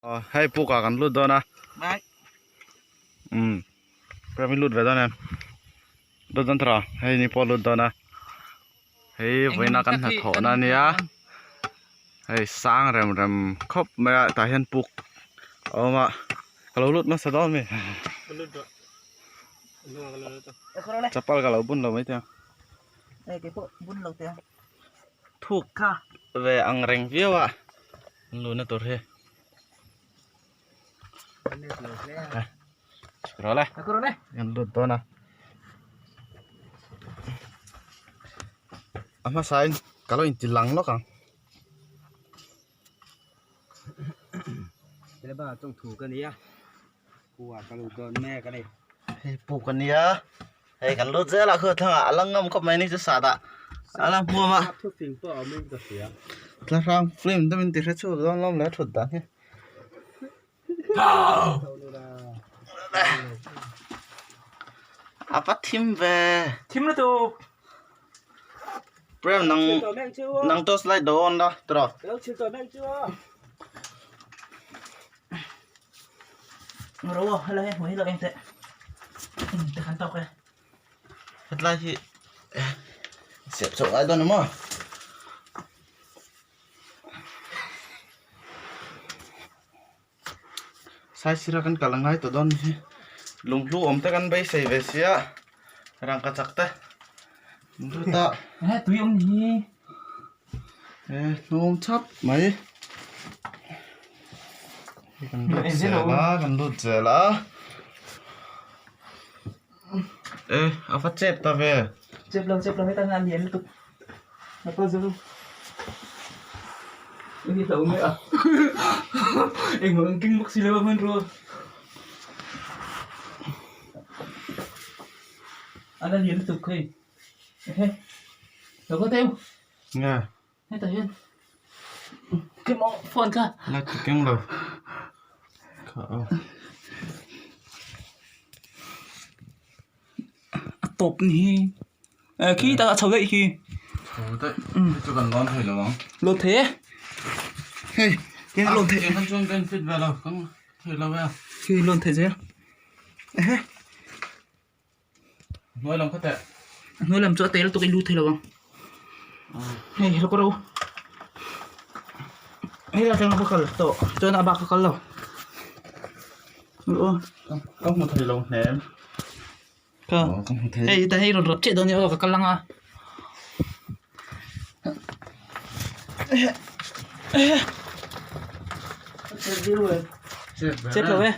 Hei puk ah kan lut dawn a umm Prem i lut ve dawn em lut dawn tawh hei ni pawh a lut dawn a hei vawiin a kan hnathawh na ania hei sang rem rem khawp mai a tah hian puk a awm a ka lo lut nasa dawn mi chapal ka lo bun lo mai teh ang thuk ve ang reng viau a an luhna tur hi. Chhuk rawh le kan lut dawn a a hmasa in ka lo inti lang lawk ang hei puk a nia hei kan lut zel a khu thlangah a la ngam khawp mai ni chu sahdah a la hmuam a thlahrang film te min ti hre chhuak dawn lawm le a thut dan hi a va thim ve thim lutuk Prem nang nang torch light do on la tawh Ro hello he hmuh hi lo eng teh te khan tawk e hetlai hi siam chhoh ngai dawn emaw sai sira kan kal angai tawh dawn hi lunghlu awm te kan beisei ve sia rangka chak te lunghlu ta he tui awm ni he hnawm chhap mai kan lut zel a kan lut zel a e a va chep ta ve chep lo chep lo heta hian a lian lutuk a kal zo ni lo mai a engmah an keng bawk si lo a hmanrua a la lian lutuk hei ehe lo kal teh u nge hetah hian keng maw phone kha la ti keng lo kha aw a tawp ni hi eh khi tah a chho daih khi chho daih hei chu kan lawn thei lo ang lawn thei e hei a lawn thei kan chuan kan fit ve lo kan thei lo e khi lawn thei zel ehe hnuai lam kha teh hnuai lam chu a tel lutuk i lut thei lo ang hei hello ka ro hei la tang ka kal tawh chuan a bak ka kal lo ka hmu thei lo hnem Ka hei ta hei rawn rawt chiah dawn nia aw ka kal ang a chet lo e.